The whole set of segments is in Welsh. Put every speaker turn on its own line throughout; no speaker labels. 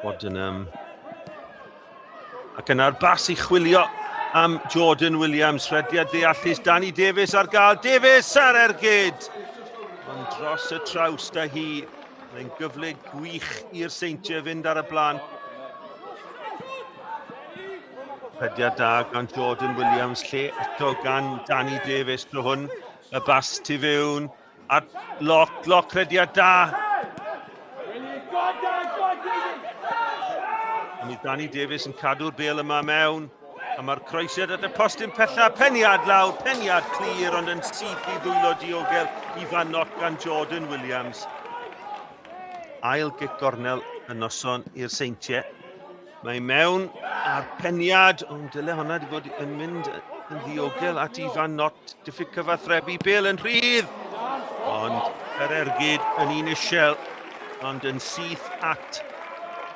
Bodenham. Ac yna'r bas i chwilio am Jordan Williams. Rhediad ddeallus Danny Davies ar gael. Davies ar ergyd! Ond dros y trawst â hi. Mae'n gyfle gwych i'r Seintiau fynd ar y blaen. Rhediad da gan Jordan Williams, lle eto gan Danny Davies tro hwn. Y bas tu fewn, a Lock, Lock rhediad da. A mi Danny Davies yn cadw'r bel yma mewn. A mae'r croesiad at y postyn pella, peniad lawr, peniad clir, ond yn syth i ddwylo diogel i Fan Not gan Jordan Williams. Ail gic gornel y noson i'r Seintiau. Mae mewn a'r peniad, ond dyle hwnna wedi bod yn mynd yn ddiogel at Ifan Not, diffyg cyfathrebu, bel yn rhydd, ond yr ergyd yn un isiel, ond yn syth at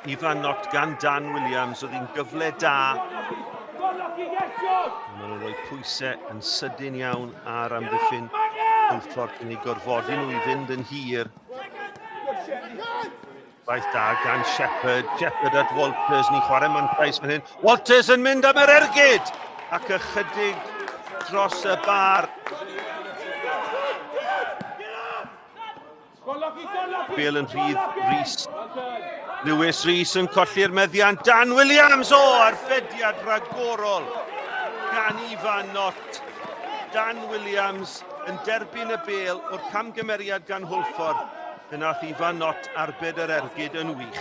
Ifan Not gan Dan Williams, oedd hi'n gyfle da. Maen nhw'n rhoi pwysau yn sydyn iawn ar amddiffyn Hwlffordd yn ei gorfodi nhw i fynd yn hir. Gwaith da gan Shepherd. Shepherd at Walters. Ni'n chwarae mantais fan hyn. Walters yn mynd am yr ergyd! Ac ychydig dros y bar. Bale yn rhydd, Rhys. Lewis Rhys yn colli'r meddiant. Dan Williams, o, arbediad rhagorol gan Ifan Nott. Dan Williams yn derbyn y bel o'r camgymeriad gan Hwlffordd. Fe wnaeth Ifan Nott arbed yr ergyd yn wych.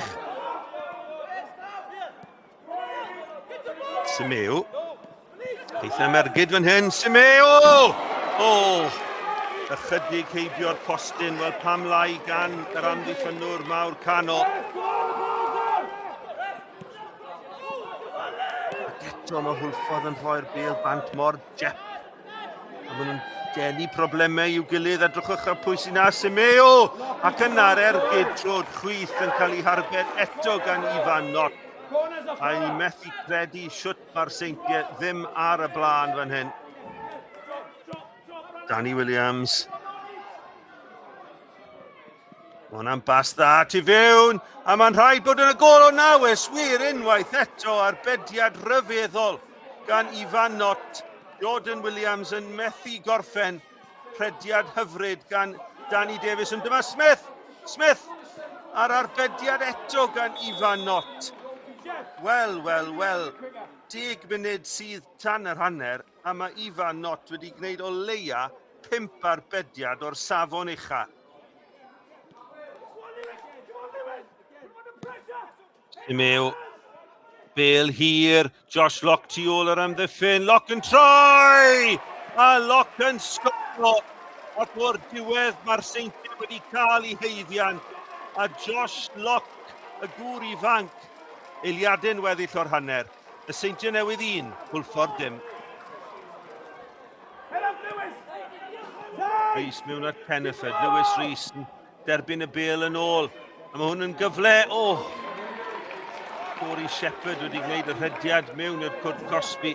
Simeu. Eitha am ergyd fan hyn. Simeu! O! Oh, ychydig heibio'r postyn. Wel, pam lai gan yr amddiffynnwr mawr canol. Ac eto mae Hwlffordd yn rhoi'r bel bant mor jep. A maen nhw'n denu problemau i'w gilydd. Edrychwch ar pwy sy'n na, Simeo! Ac yna'r ergyd trod chwith yn cael ei harbed eto gan Ifan Not. A ni methu credu siwt mae'r Seintiau ddim ar y blaen fan hyn. Danny Williams. Mae hwnna'n bas dda tu fewn, a mae'n rhaid bod yn y gol o nawes wir unwaith eto arbediad rhyfeddol gan Ifan Nott. Jordan Williams yn methu gorffen rhediad hyfryd gan Danny Davies. Ond dyma Smith! Smith! A'r arbediad eto gan Ifan Nott. Wel, wel, wel, deg munud sydd tan yr hanner, a mae Ifan Nott wedi gwneud o leia pump arbediad o'r safon ucha. Simeu. Bale hir. Josh Locke tu ôl yr amddiffyn. Locke yn troi! A Locke yn sgoro. Ac o'r diwedd mae'r Seintiau wedi cael ei haeddiant. A Josh Locke, y gŵr ifanc, eiliadau'n weddill o'r hanner. Y Seintiau Newydd un, Hwlffordd dim. Rees mewn at Pennyford. Lewis Rees yn derbyn y bel yn ôl. A mae hwn yn gyfle. O! Oh. Corey Shepherd wedi gwneud y rhediad mewn i'r cwrt cosbi.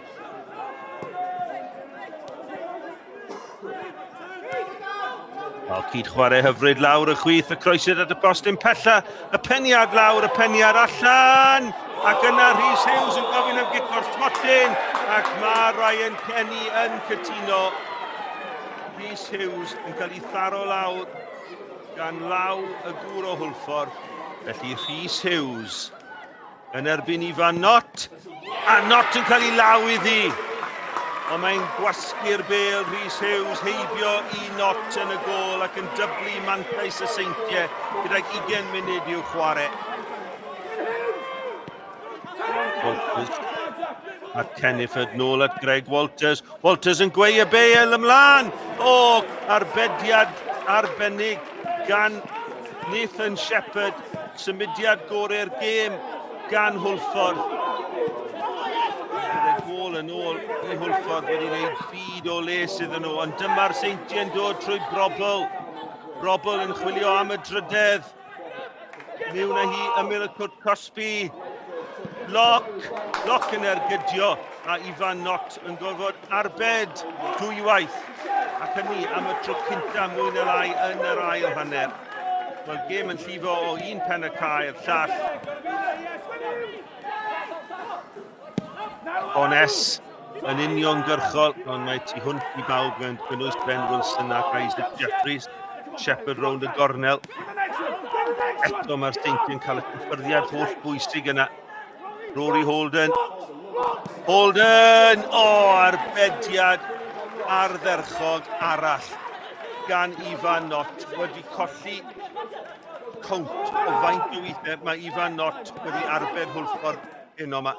O, cyd chwarae hyfryd lawr y chwith, y croesiad at y postyn pella, y peniad lawr, y peniad allan, ac yna Rhys Hughes yn gofyn am gic o'r smotyn, ac mae Ryan Kenny yn cytuno. Rhys Hughes yn cael ei tharo lawr gan law y gŵr o Hwlffordd, felly Rhys Hughes Yn erbyn Ifan Nott, a Nott yn cael ei law iddi. Ond mae'n gwasgu'r bel Rhys Hughes heibio i Nott yn y gôl ac yn dyblu mantais y Seintiau gydag 20 munud i'w chwarae. Walters a Kenniford nôl at Greg Walters. Walters yn gweu y bel ymlaen. O, arbediad arbennig gan Nathan Shepherd. Symudiad gorau'r gêm gan Hwlffordd. Bydd y gôl yn ôl i Hwlffordd wedi gwneud byd o les iddyn nhw, ond dyma'r Seintiau'n dod trwy Brobl. Brobl yn chwilio am y drydedd. Miwn â hi ymyl y cwrt cosbi. Loc, Loc yn ergydio a Ifan Not yn gorfod arbed dwywaith. Ac hynny am y tro cynta mwy na lai yn yr ail hanner. Mae'r gêm yn llifo o un pen y cae i'r llall. Ones yn uniongyrchol, ond mae tu hwnt i bawb gan gynnwys Ben Wilson ac Isaac Jeffries. Shepherd rownd y gornel. Eto mae'r Seintiau'n cael y cyffyrddiad holl bwysig yna. Rory Holden. Holden! O, oh, arbediad ardderchog arall gan Ifan Nott wedi colli cownt o faint o weithiau mae Ifan Nott wedi arbed Hwlffordd heno yma.